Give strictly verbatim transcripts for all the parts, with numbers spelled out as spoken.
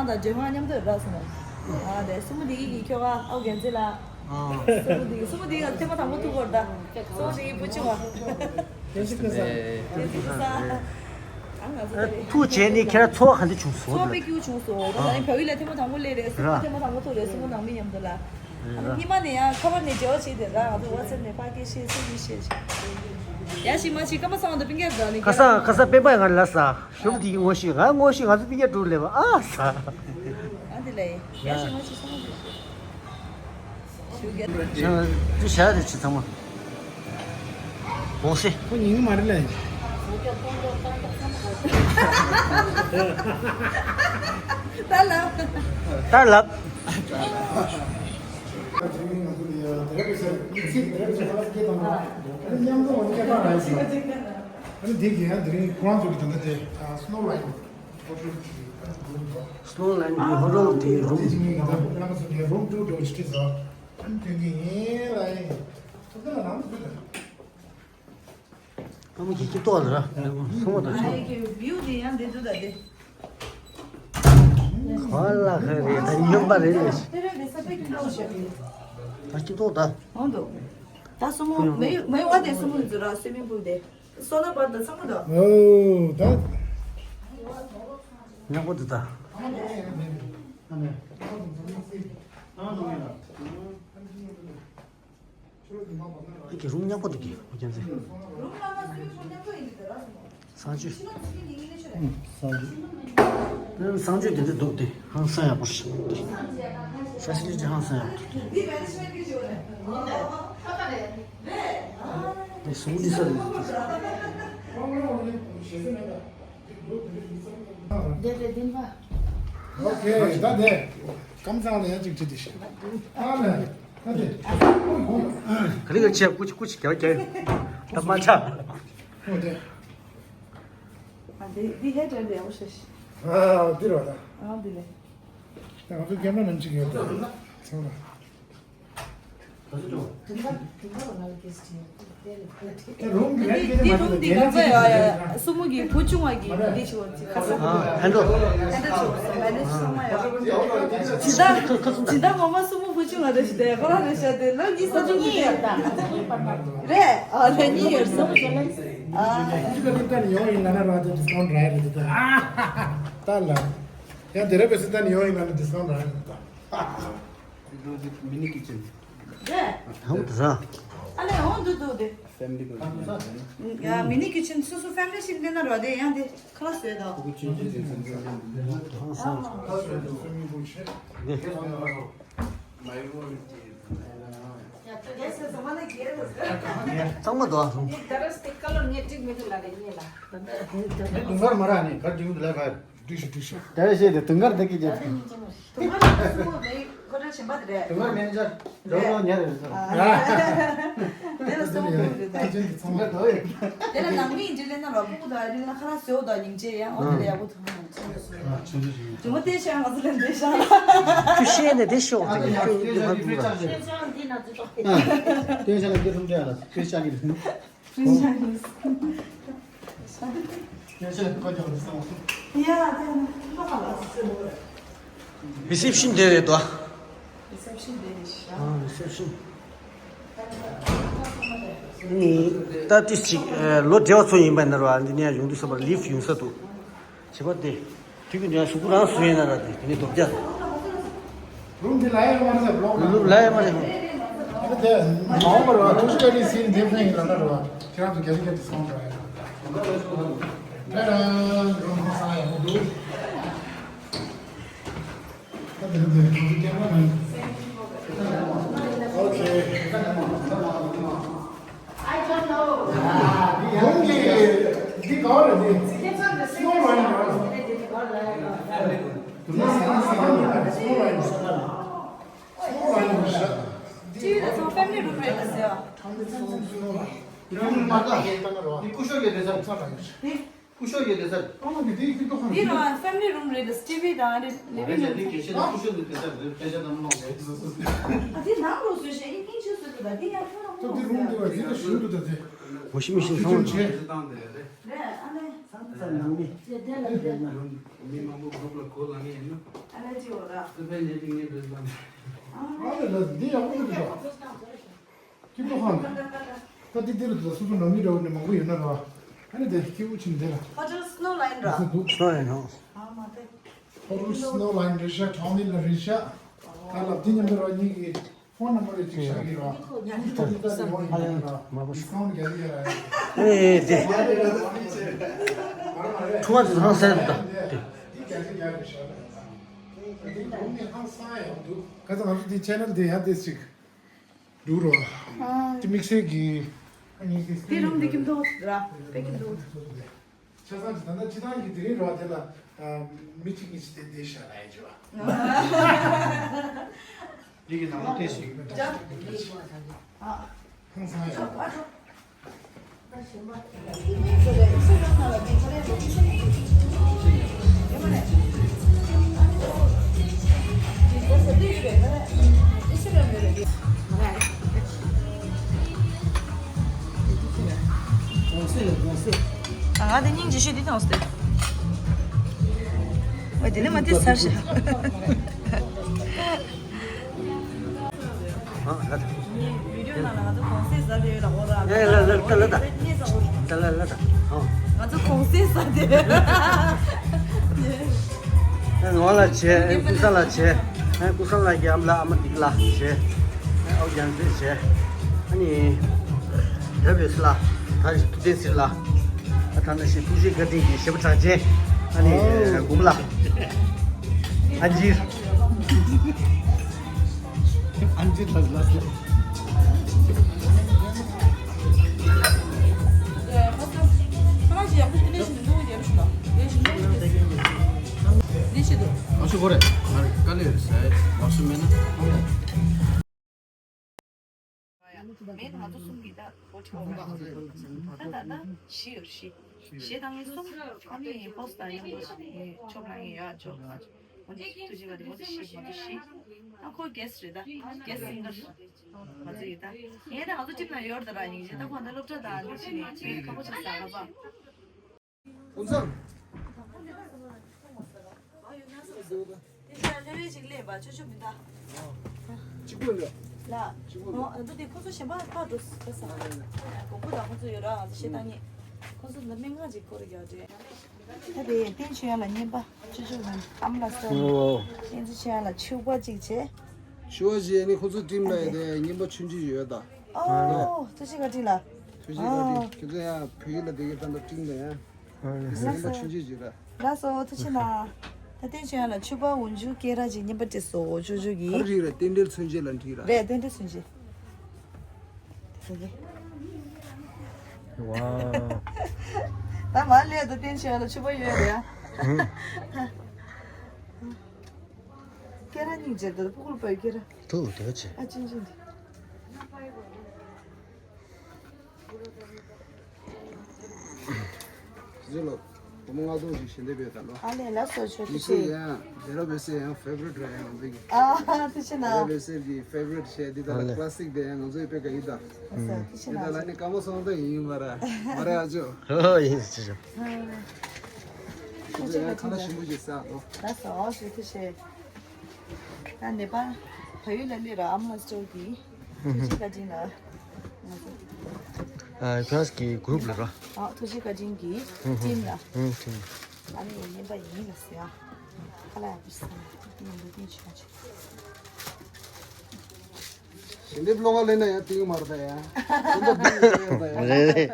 དང་སྒྲོལ་མ་མཉམ་དུ་རག་སོང་། ཨ་དེ་སྲུ་མོ་དེ་གི་ཁྱོ་ག་ཨའོ་རྒྱལ་མཚན་ལགས། ཨ། སྲུ་མོ་དེ་གི་སྲུ་མོ་དེ་གི་ཐེངས་མ་དང་པོ་ཐུག་གོ་ར་ད། སྲུ་མོ་དེ་གི་བུ་ཆུང་བ། དེ་ཅི་ཁ་ས། དེ་ཅི་ཁ་ས། ཨ་ང་ཚོ་དེ་ཐུག་བྱས་ནས་ཁྱེད་རང་ཚོར་བ་ག་འདྲ་བྱུང་སོང་། ཚོར་བ་དཔེ་སྐྱིད་པོ་བྱུང་སོང་། ད་ལྟ་ཡིན་བལ་ཡུལ་ལ་ཐེངས་མ་དང་པོ་སླེབས་རེད། སྲུ་མོ་ཐེངས་མ་དང་པོ་ཐུག་རེད། སྲུ་མོ་ནང་མི་མཉམ་དུ་ལ། ཨ་ནི་སྔོན་མ་ནས་ཡང་ཁ་པར་ནས་འབྲེལ་བ་བྱས་ཏེ་ར་ང་ཚོ་ཝ་ཚེབ་ནས་ཕར་སྐད་བཤད་ཚུར་སྐད་བཤད་བྱས། ཡ་ཞིག་མ་ཞིག་སྐར་མ་ཚང་བ་དང་སྤུན་ཀྱག་འདྲ་ནི་ཁ་སང་ཁ་སང་སྤེན་པ་ཡང་ང་ལ་ལབ་ས། ཞོགས་པ་དེ་ངོ་ཤེས། ང་ངོ་ཤེས། ང་ཚོ་སྤུན་ཀྱག་དྲུག་སླེབས་པ་ཨ་ས། ཨ་འདི་ལ་ཡ་ཞིག་མ་ཞིག་སོང་བ་དེ་ཞུ་རྒྱ། ཅི་བྱ་རེད་ཅི་ཚང་མ། འོང་སེ། ཁོ་ཉིན་མ་རེད་ལ། ད་ལབ། ད་ལབ། མཉམ་དུ་འོང་སྐད་བཏང་ར། ཨ་ནི་འདི་གི་ཡང་དེ་རིང་ཁོ་རང་ཚོ་གི་ད་ལྟ་དེ་ཨ་སི་ནོ་ལ་ཡིན། ཧོ་ཊེལ་གི་ཧོ་ཊེལ་གི་སི་ནོ་ལ་ཡིན་གི་ཧོ་ཊེལ་དེ་རུམ། དེ་གི་ང་ཚོ་རུམ་ཊུ་འགྲོ་ཆི་ཟ། ཨ་ནི་དེ་གི་ཡིན་ལ་ཡིན། ཧོ་ཊེལ་ལ་ནང་དུ་ཕུད་ད། ཨ་མ་གི་སྐྱིད་ཏོག་ལ་ར། སོང་བ་དང་ཨ་ཆོག་ཡི་གི་བིའུ་དེ་ཡང་དེ་འདུག་ད་དེ། ག་ལ་ཧ་རེད་ད་སྨྱོན་པ་རེད་ལས། དེ་རེད་དེ་ས་པེག་ཏོ་ཞབས་ཡིན། ད་སྐྱིད་ཏོག་ད། འོང་འདུག་ད་སོ་མོ་མེ་མེ་བ་དེ་སོ་མོ་ཡིན་ཚུལ་ར་སུའི་མིང་པུལ་དེ། སོ་ན་པར་དང་ཚང་མ་དང་། ཨོ་ད། ཉག་པོ་འདུག་ད། ཨ་ནི། ཨ་གི་རུམ་ཉག་པོ་འདུག་གི་ཨོ་རྒྱལ་མཚན། གསང་སྤྱོད། གསང་སྤྱོད། གསང་སྤྱོད་དེ་འདྲ་འདུག་སྟེ་ཧང་སང་ཡག་པོ་ཞིག་འདུག་སྟེ། ཧང་སང་ཡག་པོ་འདུག་སྟེ། ཟུང་འདི་ས་རེད་འདུག་སྟེ། འདི་རེད་འདི་འདྲ། ཨོ་ཁེ། ད་དེ་ཀམ་ཚང་ལ་ཡང་གཅིག་བྲིས་ཏེ་ཤག་ཨ་ལས། ད་དེ། ག་ལེ་ག་ལེ་བྱས་ཀུ་ཅི་ཀུ་ཅི་རྒྱག་རྒྱག་ད་མ་ཆག་ཨོ་དེ། ཨ་འདི་འདི་ཧེ་དྲན་དེ་ཡག་པོ་ཤེས་ཤིག་ཨ་འདི་རེད་པ་ད། ཨ་འདི་ལས། ད་ང་ཚོ་ཀེམ་ར་ནང་གཅིག་ཡོད་ད། ཚང་མ། ད་རུམ་གྱི་ཡན་གྱི་འདི་རུམ་འདི་ག་ཚོད་ཡོད་ཡ། སྲུ་མོ་གི་བུ་ཆུང་བ་གི་འདི་ཞིག་འོ་ཚིག་ཁ་སང་། ཨ་ཧན་ཌོ། ཧན་ཌོ་ཆུ་སོང་བ་ནི་སོང་མ་ཡོད། ཇི་ལྟར་ཇི་ལྟར་ངོ་མ་སྲུ་མོ་བུ་ཆུང་བ་རེད་ཞིག་དེ་ཁོ་རང་རེད་ཤག་དེ་ལོ་གཉིས་ས་ཆུང་གི་རེད། ཨ་ལོ་གཉིས་ཡོད་སོང་། ཨ། ད་ནི་ཡོང་ཡིན་ན་ན་ར་དེ་ཌི་སི་ཀའུན་ཊི་རག་རེད་དེ། ད་ལ་ཡང་དེ་རེད་པས་སི་ད་ནི་ཡོང་ཡིན་ན་ན་ཌི་སི་ཀའུན་ཊི་རག་རེད་ད། མི་ནི་ཀི་ཅན། རེད། ཧང་དུ་ཟ། ཨ་ལས་ཧོང་དུ་དུ་དེ། ཕེ་མི་ལི་ཀི་ཅན། ཡ་མི་ནི་ཀི་ཅན་སོ་སོ་ཕེ་མི་ལི་ཞིག་འདི་ན་རོ་དེ་ཡང་དེ་ཁ་ལ་སོས་དོ། ཧང་སང་། གཙང་མ་དོ། དུང་དཀར་མ་ར་ནི་གར་ཇིང་དུ་ལ་གར། འགྲིག་ཤི་འགྲིག་ཤི། དེ་བས་ཤེས་ཏེ་དུང་དཀར་དེ་སྐད་ཆ། དུང་དཀར་སུ་མོ་མེ་ཁོ་ད་ཆེན་པ་དེ་རེད། དུང་དཀར་མེ་ནེ་ཇར་ཇོ་ལོ་ཉེ་རེད་ཟེར། དེ་ལ་སོང་དུང་དཀར་དོ་ཡིན། དེ་ལ་ནང་མི་ཡིན་ཅེ་ལེ་ན་རོ་ཕུ་གུ་དང་ཨ་རི་ན་ཁ་ར་སེའུ་དང་སྙིང་རྗེ་ཡང་ཨོ་དེ་ལ་ཡག་པོ་ཐུག་མ་ཡིན། དུང་དཀར་དེ་ཤ་ང་ཚོ་ལ་འདི་ཤ། ཁྱོད་ཤེས་ནས་དེ་ཤོག་དེ་ཁྱོད་དེ་མ་འདུག་ལ། ཤེས་ཤ་ང་འདི་ན་འདི་ཏོག་ཏེ། ཁྱོད་ཤ་ང་འདི་རུམ་དེ་ཡ་ལ་ཁྱོད་ཤ་གི། རི་སེབ་ཤིན་དེ་རེད་དོ། རི་སེབ་ཤིན་དེ་རེད་ཤག་ཨ་རི་སེབ་ཤིན། ནི་ད་ཏིས་ཅིག་ལོ་བགྲེས་པ་ཚོ་ཡིན་པ་ན་ར་འདི་ནས་ཡོང་དུས་སོ་པར་ལིབ་ཡོང་ས་འདུག་བྱེད་པ་དེ། དུས་ཀྱི་འདྲ་གཟུགས་པོ་རང་བཟོས་ཡིན་ན་ར་དེ་དེ་ནི་རྡོ་རྒྱ། རུམ་དེ་ལ་ཡ་མ་རེད་ལ་བློག་རུམ་ལ་ཡ་མ་རེད། དེ་མ་འོངས་པར་བ་ཐུགས་རྗེ་བཀའ་དྲིན་སྲིད་འདེབས་ཕན་ཡིན་ལ་ན་ར་བ་ཁྱེད་རང་ཚོ་རྒྱ་ཆེ་རྒྱ་ཆེ་སོང་ར་ཡ། ད་རང་རུམ་ཁོ་ས་ཡ་མོ་འདུག་ད་དེ་རུམ་དེ་ཁོ་ཚོ་སྐྱེལ་མ་མེད། ཨོ་ཁེ། I don't know. ཡོང་གི་འདི་ག་བ་རེད་འདི། Small wine རེད། Small wine རེད། Small wine རེད། ཅི་ཡོད་ཚང་family room རེད་ཟེར། ཡོང་མ་ད། འདི་སྐུ་ཞབས་ཀྱི་བསྡད་ས་ཚ་ར་ཡོད། སྐུ་ཞབས་ཀྱི་བསྡད་ས། ཨ་མ་གི་འདི་ཡི་ཏོག་ཧམ། འདི་རང་family room རེད། ཊི་ཝི་དང་རེད། living room། ང་ཚོ་འདི་གལ་ཆེ་ན་སྐུ་ཞབས་འདི་བསྡད་ས་རེད། ཕལ་ཆེར་དམ་ལོག་རེད། ཨ་འདི་ནང་ལོགས་བཟོས་ཤག་ཡིན་ཕིང་ཆུ་བཟོས་འདུག་ད་འདི་ཡང་ཁྱོད་རང་ཏོ་འདི་རུམ་འདི་བ་འདི་ལ་ཞུ་འདུག་ད་དེ། ཝ་ཤིང་མེ་ཤིན་ཚང་མ་འདུག་ཁྱོད་ཆེ། རེད་ཨ་ནི། ཚང་ཚང་ནང་མི། དེ་དེ་ལ་དེ་ལ། མི་མང་པོ་གུ་རུབ་ལ་གོ་ལ་ངས་ཡིན་ན། ཨ་ལ་ཅི་འོ་ར། ཨ་ཕའི་ནས་ཏིང་ངེ་འདྲ་ཟ། ཨ་ལ་ལ་འདི་ཡག་པོ་འདུག་ད། ཁྱི་པོ་ཧང་། ད་འདི་འདི་ལ་འདུག་སོ་སོ་ནང་མི་འདྲ་བོ་ནས་མང་པོ་ཡོད་ན་ར། ཨ་ནི་དེ་ཁྱི་པོ་ཕྱིན་འདི་ལ། Hotel Snow Line ར། འདུག Snow Line ཧོ། ཨ་མ་དེ། Hotel Snow Line རེད་ཤག་གྲོང་མི་ལ་རེད་ཤག་ད་ལབ་དེ་མཉམ་དུ་ར་ཉིད་ཀྱི་ཕོན་ནམ་བར་ཅིག་ཤར་གྱི་རེད་བ། ཨ་ལན་མ་བོ་ཤི། ཨེ་དེ། ཁྲུ་བ་དེ་ཧང་སེ་ད་དེ། ཁ་ཚ་ང་ཚོ་དེ་ཆེ་ནལ་དེ་ཡང་དེ་ཅིག་འགྲུག་རོགས། དེ་དམིགས་བསལ་གྱི་ཨ་ནི་དེ། དེ་རུམ་དེ་ཀིམ་ཏོ་ར་པེ་ཀིམ་ཏོ། ཆ་ཚང་གི་ད་ལྟ་སྤྱི་བཏང་གི་དེ་རིང་རོགས་དེ་ལ་མི་གཅིག་གཉིས་ཤིག་དེ་བསྡད་ཤག་ལ་ཡ་ཅོ། འདི་གི་ནང་ལ་བལྟས་ཤིག་ཧང་སང་ཡོད། ང་དེ་སྙིང་རྗེ་ཤོས་དེ་མཐོང་སྟེ། ཨོ་དེ་ནི་མ་དེ་ཚར་ཤག་ཨ་ལ་ད། ངས་བི་ཌིའོ་ནང་ལ་ང་ཚོ་གོང་སེ་ཟ་དེ་ཡོད་ལ་འོ་ར། ཨེ་ལ་ལ་ད་ལ་ད། ངས་ཟ་འོ། ད་ལ་ལ་ད། ཨོ། ང་ཚོ་གོང་སེ་ཟ་དེ། ཨེ་ངོ་ལ་བྱས། ཨེ་ཀུ་ས་ལ་བྱས། ཨེ་ཀུ་ས་ལ་གི་ཨམ་ལ་ཨ་མ་འདི་ལ་བྱས། ཨེ་ཨོ་རྒྱན་ཚོས་བྱས། ཨ་ནི། རབ་ཡོད་སི་ལ། ད་ཐུབ་བསྟན་སི་ལ། ཨ་ཐ་ན་ཤི་ཐུགས་རྗེ་བཀའ་དྲིན་གྱི་ཞེ་པོ་གྲགས་ཅན། ཨ་ནི་འགུམ་ལ། ཨ་འཇིར། ཨ་འཇིར་ལ་ལ་ལ། མང་ཤོས་གོ་རེ། ང་དཀའ་ལས་རེད་ཟེར། མང་ཤོས་མེད་ན། མེད་ང་ཚོ་གསུམ་གྱིས་ད་བོ་ཁྲི་བོ་ད་ད་ད་བཞི་ཡོད་བཞི། བཞི་དང་ངས་གསུམ། ཨ་ནི་ཧོ་སི་དང་ཡང་ཆོག་ལ་ངས་ཡོད་ཆོག་ང་ཚོ་ཐུགས་རྗེ་བཀའ་དྲིན་ང་ཚོ་བཞི། ང་ཚོ་བཞི། ཨ་ཁོ་གེ་སི་རེད་ད། གེ་སི་སིང་གར་ང་ཚོ་ཡིན་ད། ངས་ད་ང་ཚོ་ཊིམ་ནང་ཡོད་ད་ར། ཡིན་གྱི་ད་ཁོ་ད་སློབ་གྲྭ་དང་འདི་བྱས་ནས་ཁ་པོ་ཆགས་ས་ཁ་པ། ཀུན་བཟང་། དེ་ལྷ་རེ་ཅིག་ལས་པ་ཆོ་ཆོ་མི་འདའ། གཅིག་པུ་ལས། ལ། གཅིག་པུ་ལས། ཨོ་ཨ་འདུ་དེ་ཁོ་ཚོ་གཞན་པ་ཕར་འགྲོ་ས་ས། གོང་བུ་དང་ཁོ་ཚོ་ཡོད་ར་ཞེ་ད་ཉེ། ཁོ་ཚོ་ལ་སྨན་ཁང་ཅིག་སྐོར་རྒྱག་འདྲེ། ད་དེ་བསྟན་ཆོས་ཡང་ལ་བསྙེན་པ་ཆོ་ཆོ་རང་ཨམ་ལ་ས། ཨོ། བསྟན་ཆོས་ཡང་ལ་ཕྱུ་པ་ཅིག་བྱས། ཕྱུ་པ་བྱས་ནི་ཁོ་ཚོ་ཊིམ་ལ་ཡོད་དེ་བསྙེན་པ་ཆུང་ཆུང་ཡོད་ད། ཨོ་ཐུགས་རྗེ་བཀའ་དྲིན་ལ། ཐུགས་རྗེ་བཀའ་དྲིན། ཨོ། ཁྱེད་ཚོ་ཡང་བོད་ཡིག་ལ་དེ་གའི་ད་ལྟ་ཊིམ་ལ་ཡང་། ལགས་སོ། ཆུང་ཆུང་ཅིག་ར། ལགས་སོ་ཐུགས་རྗེ་གནང་། ད་བསྟན་ཆོས་ཡང་ལ་ཕྱུ་པ་འོག་འཇུག་སྐེ་རགས་ཅིག་བསྙེན་པ་སྤྲད་སོ་ཆོ་ཆོ་གིས། ག་རེ་རེད། རྟེན་འབྲེལ་མཚོན་བྱེད་ལ་འགྲིག་ར། རེད་རྟེན་འབྲེལ་མཚོན་བྱེད། དེ་གི། ཝའོ། ད་མ་ལས་ད་བསྟན་ཆོས་ཡང་ལ་ཕྱུ་པ་ཡོད་རེད་ཡ། སྐེ་རགས་སྙིང་རྗེ་ད་ཕྲུ་གུ་པའི་སྐེ་རགས། ཐུགས་དེ་ཆེ། ཨ་ཅིན་ཅིན་དེ། ཟི་ལོ། བུ་མོ་ལྔ་སྟོང་ཞིག་ཞལ་འདེབས་ཡོད་ད་ལོ། ཨ་ལས་ལགས་སོ་ཆོ་ཐུགས་རྗེ་ཆེ། ཡང་བེ་ར་བེ་སེ་ཡང་ཕེ་ཝ་རི་ཊི་ར་ཡང་འདི་གི། ཨ་ཐུགས་རྗེ་གནང་། བེ་ར་བེ་སེ་གི་ཕེ་ཝ་རི་ཊི་བྱས་འདི་ད་ལ་ཨ་ལས། ཀ་ལ་སི་ཀ་དེ་ཡང་ང་ཚོའི་དཔེ་ག་ཡིན་ད། ལགས་སོ་ཐུགས་རྗེ་གནང་། འདི་ད་ལ་ནི་ཀ་མ་སོང་ད་ཡིན་མ་ར་མ་ར་ཨ་ཅོ། ཨོ་ཡིན་ཆི་ཆོ། ཐུགས་རྗེ་ཡང་ཁ་ལ་ཞིམ་པོ་ཞིག་ཟ་ཨོ། ལགས་སོ་ཨོ་ཞུ་ཐུགས་རྗེ་ཆེ། ད་ནེ་པཱལ་བལ་ཡུལ་ལ་སླེབས་ར་ཨམ་ལ་སི་ཊོར་གི་ཐུགས་རྗེ་བཀའ་དྲིན་ལ། ཨ་ཁྱོད་ཀྱི་གུ་རུབ་ལ་ར། ཨ་ཐུགས་རྗེ་བཀའ་དྲིན་གྱི་ཊིམ་ལ། ཨ་ཊིམ། ཨ་ནི་བསྙེན་པ་ཡིན་ལ་ཟེར་ཨ། ཁ་ལ་ཡ་པི་སི་ཡིན་འདུག་ཏིང་ཆུ་ཆུ། ཞལ་འདེབས་བློ་ཁ་ལེན་ན་ཡང་ཏིང་མར་ད་ཡ། ཞལ་འདེབས་བློ་ཁ་ལེན་ད་ཡ། རེད་རེད།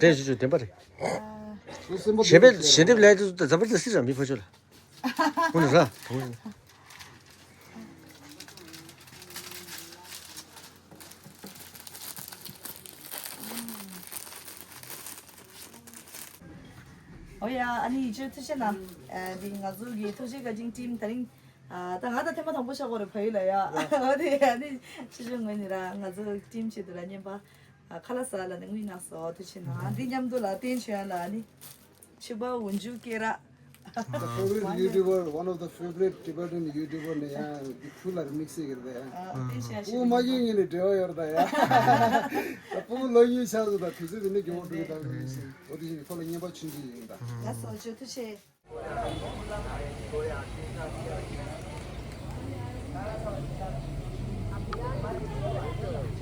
དེ་ཞུ་ཞུ་བདེན་པ་རེད། ཨ། ཞལ་འདེབས་ཞལ་འདེབས་ལས་དུས་ད་ཛ་བར་དསྟི་ར་མི་ཕ་ཆོ་ལ། ཁོང་ར། ཨོ་ཡ། ཨ་ནི་ཡིད་ཆེས་ཐུགས་རྗེ་གནང་། ཨ་འདི་ང་ཚོ་གི་ཐུགས་རྗེ་བཀའ་དྲིན་ཊིམ་དེ་རིང་། ཨ་ད་ང་ད་ཐེངས་མ་དང་པོ་ཤག་གོ་རེ་བལ་ཡུལ་ལ་ཡ། ཨོ་དེ་ཨ་ནི་ཆུ་ཆུ་ངོས་ནས་ར་ང་ཚོ་ཊིམ་ཆེད་དུ་ར་བསྙེན་པ། ཨ་ཁ་ལག་ཟ་ལ་ནི་དངུལ་གནང་སོ་ཐུགས་རྗེ་གནང་། ཨ་འདི་མཉམ་དུ་ལ་བསྟན་ཆོས་ཡང་ལ་ཨ་ནི། ཕྱུ་པ་འོག་འཇུག་སྐེ་རགས། The favorite YouTuber, one of the favorite Tibetan YouTuber ནི་ཡང་ཕུ་ལ་རི་མིག་སི་ཡིར་ད་ཡ། ཨ་ཨོ་ཕུ་མ་ཡིན་ངེས་ནས་འབྲེལ་བ་ཡོད་ད་ཡ། ད་ཕུ་ལོ་ཡིན་ཆགས་སོ་ད་དུས་ཚོད་དེ་ནི་མགྱོགས་པོ་འགྲོ་གི་ད་རི་མིག་སི་ཡིར། འོ་དེ་བཞིན་ཁོ་ལ་བསྙེན་པ་ཆུང་ཆུང་ཡིན་ད། ལགས་སོ་ཆོ་ཐུགས་རྗེ་ཆེ།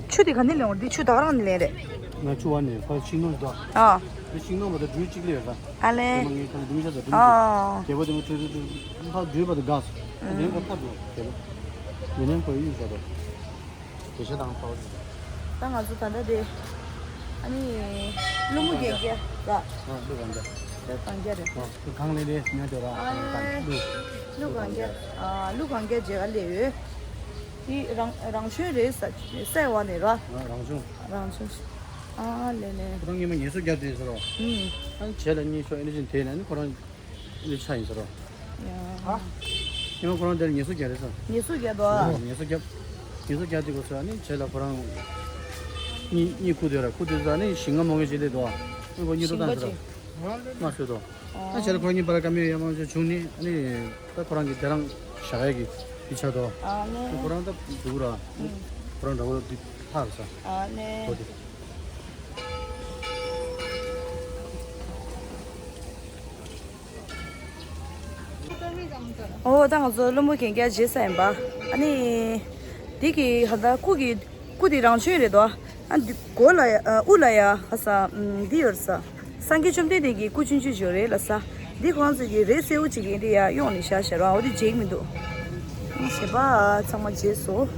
ཆུ་དེ་ག་ནས་ལེན་འོང་། འདི་ཆུ་ད་ག་རང་ནས་ལེན་རེད། ང་ཆུ་བར་ནས་ཕར་ཤིང་ནོར་དོ། ཨ། དེ་ཤིང་ནོར་བར་དུ་སྦྲུལ་གཅིག་སླེབས་ཡོད་ད། ཨ་ལེ། དེ་མ་ངའི་ཁང་སྦྲུལ་ཤ་དང་སྦྲུལ་ཨ། གཅིག་རྒྱལ་པོ་དེ་མ་ཁྲོས་ཁྲོས་ཁྲོས་ཕར་སྦྲུལ་བར་དུ་འགགས་སོང་། ཨ། དེ་ནས་ཁོ་ཐབས་འགྲོ་རྒྱལ་པོ། དེ་ནས་ཁོ་གཡུག་བཞག་དོ། དེ་ཤ་དང་ཕ་བོ། ད་ང་ཚོ་ད་ལྟ་དེ། ཨ་ནི། ཀླུ་མོ་རྒན་རྒྱ་ལ། ཨ། ཀླུ་རྒན་རྒྱ། ཀླུ་རྒན་རྒྱ་རེད། ཨ། ཁོ་གང་ལས་ལས་ཉན་འདོད་ར། ཨ། ཀླུ། ཀླུ་རྒན་རྒྱ། ཨ། ཀླུ་རྒན་རྒྱ་མཇལ་ག་སླེབས་ཡོད། དེ་རང་རང་བྱོན་རེད་ས། སའི་བ་ནས་ར། ཨ། རང་བྱོན། རང་བྱོན། ཨ་ལེ་ལེ། ཁོ་རང་ཉི་མ་ངལ་གསོ་རྒྱག་དུས་ཟེར་རོ། ཨུམ། ཨ་ནི་བྱས་ལ་གཉིད་ཤོག་ཨེ་ནི་ཅིན་དེ་ནས་ནི་ཁོ་རང་། ལས་ཆ་ཡིན་ཟེར་རོ། ཡ། ཉི་མ་ཁོ་རང་དེར་ངལ་གསོ་རྒྱག་རེད་ཟེར། ངལ་གསོ་རྒྱག་དོ། ཨོ། ངལ་གསོ་རྒྱབ། ངལ་གསོ་རྒྱག་དུས་སྐབས་སུ་ཨ་ནི་བྱས་ལ་ཁོ་རང་། གཉིད་གཉིད་ཁུག་དུས་ར་ཁུག་དུས་སུ་ཨ་ནི་ཞིང་རྔ་མོ་གི་ཅིག་སླེབས་འདུག་ཨ་ནི་ཁོ་གཉིད་ཐུག་བཏང་ཟེར་རོ། ཞིང་རྔ་ཅིག། རྔ་གསོས་འདུག་ཨ་ནི་བྱས་ལ་ཁོ་རང་གཉིད་པ་ལ་དཀའ་མོའི་ཡ་མ་བྱུང་ནི་ཨ་ནི། ད་ཁོ་རང་གི་དེ་རང་བཞག་ཡ་གི་འདི་ཆགས་འདུག་ཨ་ནི། ཁོ་རང་ད་འདུག་ར། ཨུམ། ཁོ་རང་འདྲ་བོ་འདི་ཐག་རེད་ཟེར། ཨ་ནི། ཁོ་དེ། ཨོ་ད་ང་ཚོ་ཀླུ་མོ་རྒན་རྒྱ་མཇལ་ས་ཡིན་པ། ཨ་ནི། འདི་གི་ཧ་ད་སྐུ་གི་སྐུ་དེ་རང་བྱོན་རེད་དོ། ཨ་འདི་སྒོ་ལ་ཡ་ཨ་དབུ་ལ་ཡ་ཧ་ས་ཨམ་འདི་ཡོད་ས། སངས་རྒྱས་བཅོམ་ལྡན་འདས་ཀྱི་སྐུ་ཆུང་ཆུང་ཅིག་ཡོད་རེད་ལ་ས། འདི་ཁོང་ཚོས་ཀྱི་རས་སེར་པོ་ཅིག་གིས་འདི་ཡ་གཡོགས་ནས་བཞག་བཞག་ར། འོ་དེ་མཇལ་གི་མི་འདུག་ཨ་ཞེས་པ་ཚང་མ་མཇལ་སོང་།